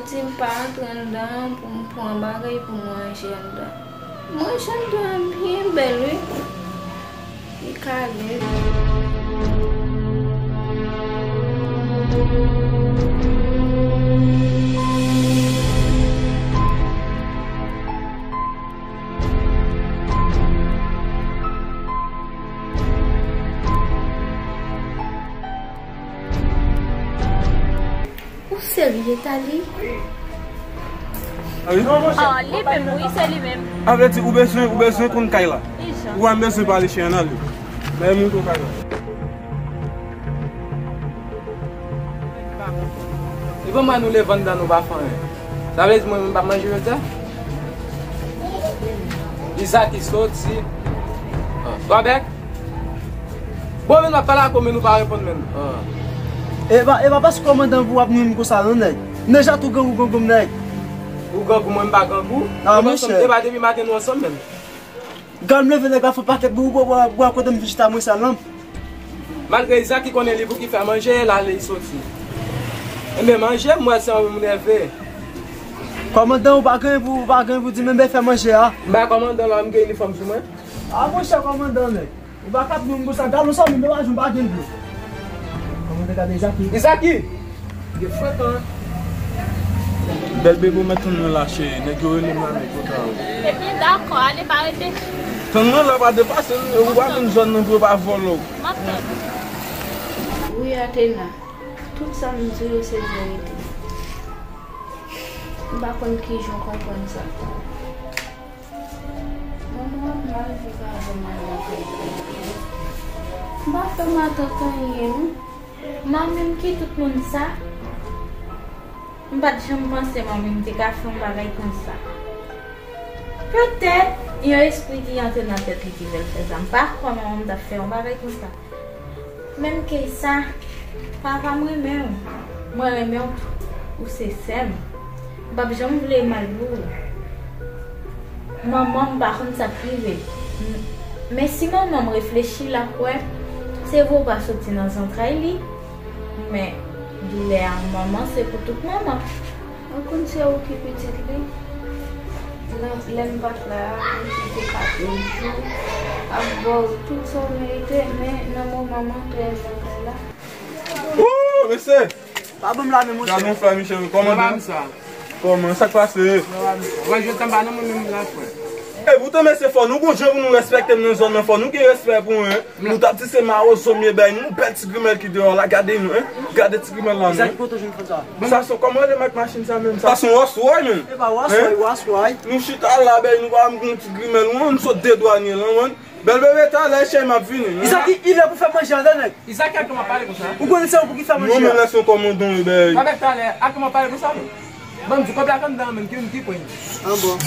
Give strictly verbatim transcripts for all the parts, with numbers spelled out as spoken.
Si m pa antre anndan an pou m pran bagay pou m ranje anndan. M ranje anndan an byen bèl, wi. Li kale. Ou serye, Tali? Ah, li menm, wi, se li menm. Sa vle di, ou bezwen, ou bezwen konn kay la. Kijan? Ou pa bezwen pale chen an, ale. Bay mouton kay la. Li ban mwen nou leve anndan nou pa fè anyen. Sa vle di mwen menm m p ap manje jodi a? Izaky soti. Ah, twa bèk. Bon, men m ap pale ak ou, men nou pa reponn menm. Ah. E pa, e pa paske kòmandan pou w ap nwi m konsa non, nèg. Nèg Jatou grangou grangou m, nèg. Ou grangou, mwen m pa grangou. Ah, monchè. E pa depi maten nou ansanm menm. Gad m leve nèg la fè pakèt bri pou, pou, pou, pou kote m vin chita mwen sa lanp. Malgre Izaky konnen li pou ki fè manje, l ale, li soti. Enben manje, m wè se yon moun nève. Kòmandan, ou pa gen pou, ou pa gen pou di men bèl fè manje a. M bay kòmandan la, m gen inifòm sou mwen. A monchè kòmandan, nèg. Ou pa ka ap nwi m konsa, gad ou sanble m pa jwenn pa gen dlo. Kòmandan, gade Izaky. Izaky! Gen frekan. Bèl bebe, ou mèt tann mwen la, cheri. Nèg yo rele m la, nèg yo ta ou. Ebyen, dakò, ale pa rete. Tann mwen la, pa depase m, ou pa vin zòn nan pou yo pa vòlò. M ap tann. Wi, Atena, tout sa m di yo se verite. M pa konn kijan w konprann sa. Manman ap mal viv avè m nan kay. M pa fè matant anyen, non. Manmi m ki tout moun sa? M pa t janm panse manmi m te ka fè yon bagay konsa. Petèt, yon espri ki antre nan tèt li ki fè l fè sa. M pa kwè manman m t ap fè yon bagay konsa. Menm ke sa, papa m renmen w. Mwen renmen w tou. Ou se sè m. M p ap janm vle mal pou ou. Manman m pa konn sa k rive. M-, men si manman m reflechi, l ap wè, se vre w pa soti nan zantray li, men doulè a yon manman se pou tout manman. Ou konn se ou ki pitit li. Nan, lè m pa t la a, li te ka toujou ap ba w tout sa w merite, men nan moman m antre anndan kay la. Ooh, mesye! Pa ban m la men, monchè. Gade yon flè, Michel. Kòman sa? Kòman? Sa k pase? Wè, je t'aime pa nan mwen menm la, frè. E poutan, mesye, fò nou gon jan pou nou respekte m nan zòn nan, fò nou gen respè pou mwen. Nou t ap di se mawozo m ye, bay nou bèl ti grimèl ki deyò la, gade nou, en. Gade ti grimèl la, non. Sa se kòman rele mak machin sa menm? Sa se yon Rolls Royce, menm. E pa Rolls Royce, Rolls Royce. Nou chita la, bay nou pa menm gon ti grimèl, wi, nou sot dedwanye la, wi. Bèl bebe, talè, cheri, m ap vini. Izaky, li lè pou fè manje an, nèg. Izaky, a kòman pale konsa? Ou konnen se ou pou ki fè manje a. Non, men lè se yon kòmandan, wi, bay. Avèk talè, a kòman pale konsa, non? Ban m di kòb la k anndan an menm, ki menm ki pran li? An bon.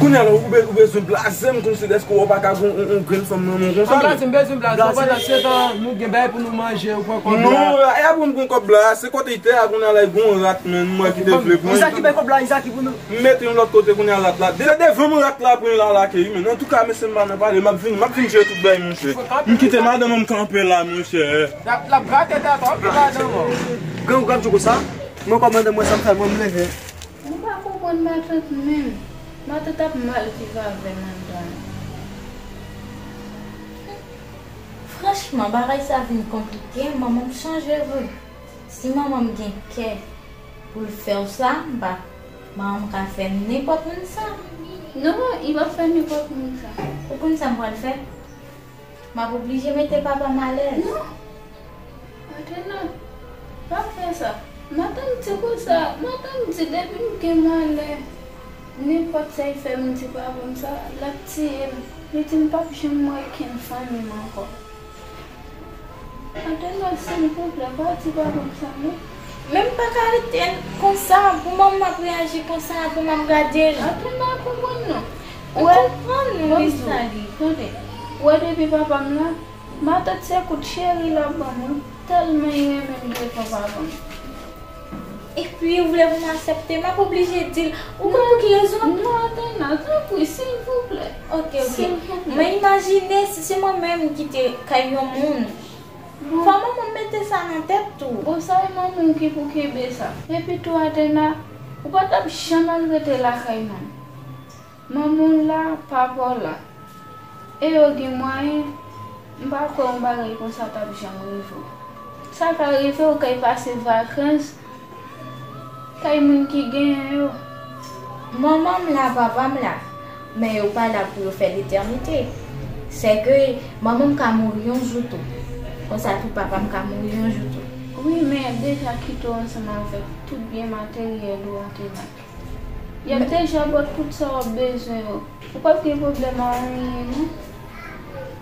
Kounye a la, ou be-, ou bezwen blaze m kòmsi dèske w pa ka gon yon, yon grenn fanm nan men w konsa. An blaze, m bezwen blaze w, pandan se tan nou gen bagay pou nou manje, ou pran kòb la. Non, e apre m pran kòb la, se kote li te a, kounye a la, li gon rat, men m wè ki te vle pran. Izaky bay kòb la, Izaky pou nou. M mete yon lòt kote kounye a rat la. De-, devan mwen rat la pran l al ake wi, men antouka, mesye, m pa nan pale, m ap vin, m ap vin jere tout bagay, monchè. M kite madanm an m kanpe la, monchè. L ap, l ap grate tèt ou, ki madanm an. Gen ou k ap di konsa? Mwen kòmandan mwen sa m fè, mwen m leve. M pa konprann matant menm. Matant ap mal viv avè m anndan. Franchman, bagay sa vin konplike, manman m chanje vre. Si manman m gen kè pou l fè w sa, m pa, manman m ka fè nenpòt moun sa. Non, li p ap fè nenpòt moun sa. Ou konn sa m pral fè? M ap oblije mete papa m alèz. Non. Atena, pa fè sa. Matant di konsa, matant di depi m gen malè, nenpòt sa l fè m di papa m sa, l ap tiye m. Li di m p ap janm wè kenn fanmi m ankò. Atena, silvouplè, pa di papa m sa non. Men m pa ka rete konsa, pou manman m ap reyaji konsa, pou m ap gade l. Atena, konprann non. Ou konprann non, Miss Tali. Tande, ou wè depi papa m la, matant se kout cheri l ap ban mwen, tèlman li renmen m devan papa m. Epi ou vle pou m aksepte, m ap oblije di l. Ou konn pou ki rezon? Non, Atena, tanpri, silvouplè. Ok, ok. Silvouplè. Men imajine si se mwen menm ki te kay yon moun. Fò manman m mete sa nan tèt tou. Bon, sa e manman w ki pou kenbe sa. Epi tou, Atena, ou pa t ap janm al rete lakay non. Manman w la pa pa w la. E yo gen mwayen, m pa kwè yon bagay konsa t ap janm rive w. Sa ka rive w kay pase vakans kay moun ki genyen yo. Manman m la, papa m la, men yo pa la pou yo fè letènite. Sèke manman m ka mouri yon jou tou. Konsa tou papa m ka mouri yon jou tou. Wi, men deja kite w ansanm avèk tout byen materyèl ou, Atena. Y ap deja ba w tout sa w ap bezwen yo. Ou p ap gen pwoblèm a anyen non.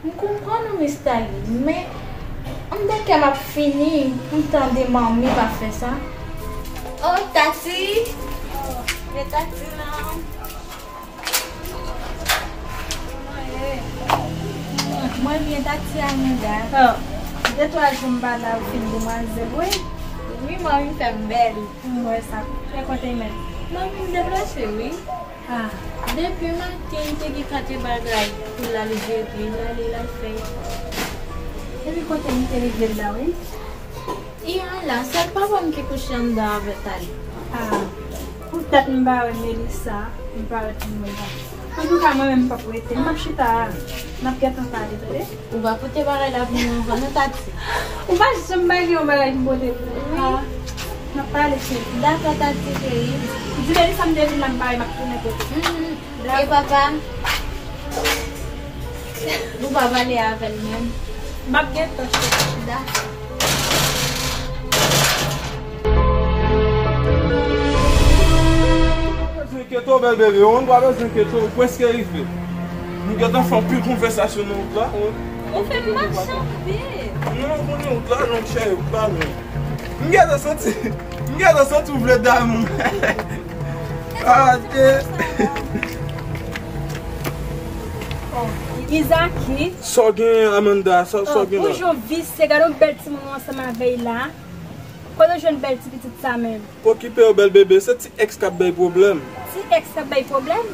M konprann ou, Miss Tali, men anndan kè m ap fini pou m tande manmi pa fè sa. Oh, Tati! Oh, men Tati non. Mwen byen, Tati Amanda. Oh, de twa jou m pa la, ou fin demwazèl, wi. Wi, manmi fè m bèl. M wè sa. Fè kote mèt. Manmi m deplase, wi. Ah, depi maten, m te gen kate bagay pou l al jere, l ale, l al fè. Epi kote m te rive la, wi. Ian la, sèl papa m ki kouche anndan avèk Tali. Ah, poutèt m pa wè Melissa, m pa wè timoun nan. Antouka, mwen menm, m p ap rete. M ap chita a. N ap gentan pale, tande? Ou pa pote bagay la pou mwen ankò non, Tati. Ou pa janm pa gen yon bagay pou m pote pou ou. Wi. Ah, n ap pale, cheri. Dakò, Tati, cheri. Di Melissa m te vin la, m pare, m ap tounen kote. Mhm. E papa? Ou pa pale avè l menm? M ap gentan chita. Ou pa bezwen enkyete w, bèl bebe, ou pa bezwen enkyete w, ou prèske rive. Nou gentan fè anpil konvèsasyon nan wout la. Ou fè m machande. Non, ou konnen wout la long, cheri, wout la long. M gentan santi, m gentan santi ou vle damou. Ate. Izaki. Sa w gen, Amanda? Sa, sa w gen la? Ou jan visye, gade yon bèl timoun ou ansanm avè l la. Kote w jwenn bèl ti pitit sa menm? Okipe w, bèl bebe, se ti èks k ap bay pwoblèm. Ti èks k ap bay pwoblèm?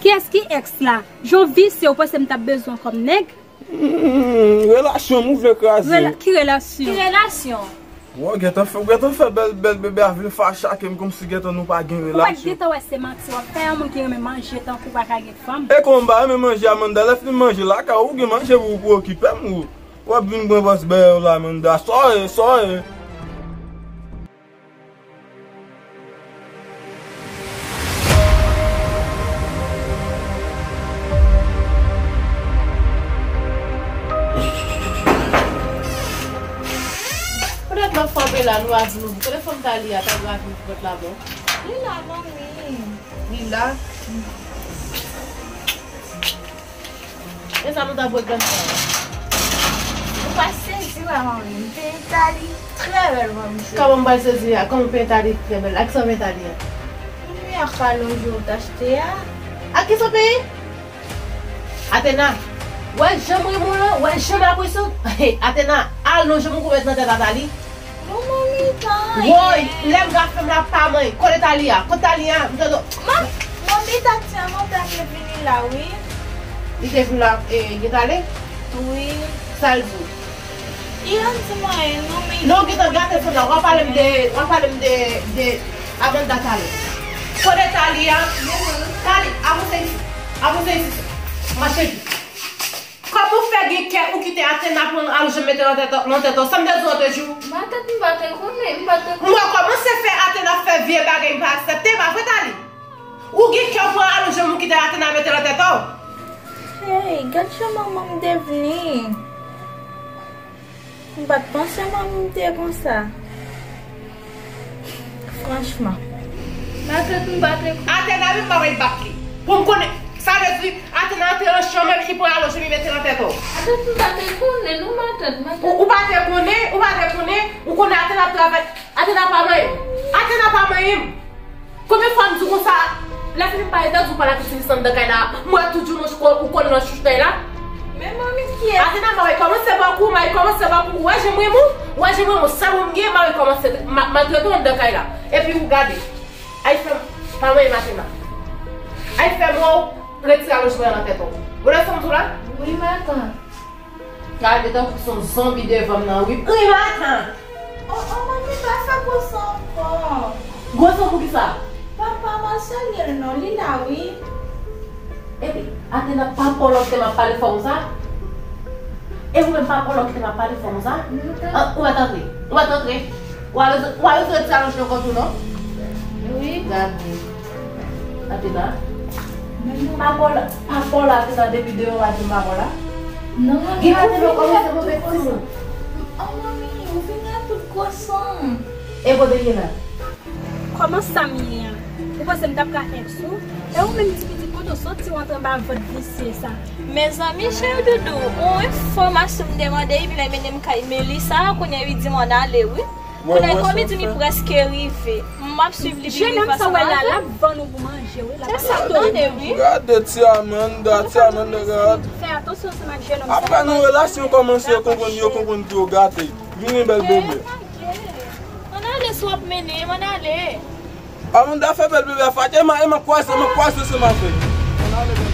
Kiyès ki èks la? Jan visye, ou panse m t ap bezwen w kòm nèg? Hmm, relasyon m ou vle kraze. Rela-, ki relasyon? Ki relasyon? Ou gentan fè, ou gentan fè bèl, bèl bebe a vin fachake m kòmsi gentan nou pa gen relasyon. Ou pa t gentan wè se manti w ap fè, yon moun ki renmen manje tankou w pa ka gen fanm. E kòman m pa renmen manje, Amanda, lè fini manje lakay ou, ou gen manje pou, pou okipe m, ou, w ap vin pran pòz bèyè w la, Amanda, sa w ye, sa w ye. Poutèt m ap frape la, nou ap louvri. Kote fanm Tali a, ta dwe ap louvri pòt la, bon. Li la, manmi. Li la? E sa nou t ap wè grann sa a? Ou pa sezi wè manmi, m peye Tali trè bèl manmi cheri. Kòman m pral sezi a? Kòman m peye Tali trè bèl? Ak sa w peye Tali a? Wi, ak alonje w t achte a. Ak kisa w peye? Atena, wè jan m renmen w lan, wè jan m apresye w. Atena, alonje m ou kou mèt nan tèt a Tali. Non, manmi, pa anyen. Woy, lè m ka fè m la pa manyen. Kote Tali a? Kote Tali a? M tande. Manmi, Tati a mande m vini la, wi. Li te vin la, e, li t ale? Wi. Sa l di w? Li pa di m anyen, non, men. Non, gentan gate fanm la. W ap pale m de, w ap pale m de, de Amanda Tali. Kote Tali a? Tali, avanse isit. Avanse isit. Mache vit. Kòman w fè gen kè ou kite Atena pran alonje m mete nan tèt, nan tèt w? Sa m te di w antre jou? Matant, m pa te konnen, m pa te konnen. M wè kòmanse fè Atena fè vye bagay m pa aksepte, pa vre, Tali? Ou gen kè w pran alonje m ou kite Atena mete nan tèt w? Hey, gad jan manman m devni. M pa t panse manmi m te konsa. Franchman. Matant, m pa te konnen. Atena menm pa bay bak li. Pou m konnen. Sa vle di, Atena antre nan chanm epi li pran alonje m li mete nan tèt ou. Matant, m pa te konnen, non, matant, matant. Ou, ou pa te konnen, ou pa te konnen, ou konnen Atena ap travay. Atena pa manyen m. Atena pa manyen m. Konbyen fwa m di w konsa, lè fini m pale, tande w pale ak yon ti lis anndan kay la, m wè tout jounen ou, ou konn nan chouch kay la. Men manmi, kiyès? Atena, m ap kòmanse bòk ou, m ap kòmanse bòk ou, ou wè jan m renmen w, ou wè jan m renmen w, sèl ou m gen, m ap kòmanse ma-, maltrete w anndan kay la. Epi ou gade, ay fè m, pa manyen m Atena. Ay fè m wè w retire alonjman nan tèt ou. Ou wè sa m di w la? Wi, matant. Gade tankou se yon zonbi devan m nan wi. Rimatan! Oh, oh, manmi, pa fè gwo san ankò. Gwo san pou kisa? Papa m al salye l non, li la wi. Epi, Atena, pa polo kite m ap pale fò konsa? E ou menm pa polo kite m ap pale fò konsa? Ou mèt antre, ou mèt antre. Ou al, ou al retire alonj nan kont ou non? Wi. Gade. Atena. Pa polo, pa polo Atena depi deyò a di m pa polo. Non, gen Atena kòmanse move timoun. Oh, manmi, ou vin la tout gwo san. E kote l ye la? Kòman sa m ye an? Ou panse m t ap ka ex ou? E ou menm ti pitit kote w soti w antre anba vant visye sa? Mezanmi, cheri doudou, yon enfòmasyon m te mande, epi lè mennen m kay Melissa, kounye a li di m ann ale wi. Kounye a kòm li di m li prèske rive, m ap swiv li pi rive ansanm avè l. Jenòm sa w wè la, l ap vann ou pou manje wi, l ap vann ou pou manje. Se sa m tande wi. Gade ti Amanda, ti Amanda, gade. Fè atansyon ansanm ak jenòm sa. Apre nou relasyon kòmanse, yo konprann, yo konprann pou yo gate. Vini bèl bebe. Ann ale si w ap mennen m, ann ale. Amanda fè bèl bebe a fati. Ema, Ema, kwaze, Ema, kwaze se mache. Ann ale.